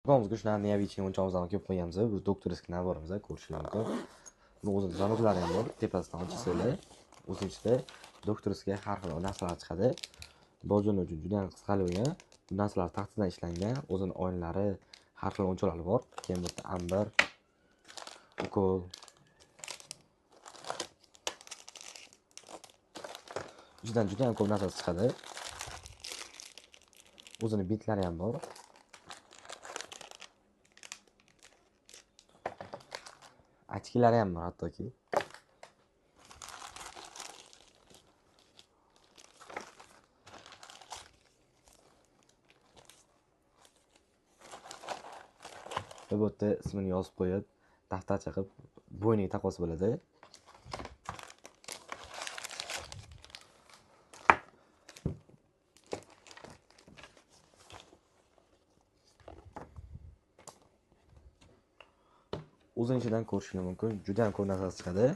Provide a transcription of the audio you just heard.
Do'konimizga shunaqa необычный o'yinchog'imizni kelib qo'yganmiz. Bu doktorskiy naborimiz, ko'rishingiz mumkin. Buni o'zini zamoklari ham bor, tepasidan ochsanglar, o'zini ichida doktorskiy har xil narsalar chiqadi. Bolajonlar uchun juda ham qiziqarli bo'lgan. Bu narsalar taxtadan ishlangan, o'zini oynalari, har xil o'yinchoqlari bor. Keyin bu yerda ambar, ukol. Ichidan juda ham ko'p narsa chiqadi. O'zini bintlari ham bor. Ochkilari ham bor hattoki. Va bu yerda ismini yozib qo'yib, daftarcha qilib bo'yniga taqib olsa bo'ladi. O'zini ichidan ko'rishingiz mumkin, juda ham ko'p narsa chiqadi.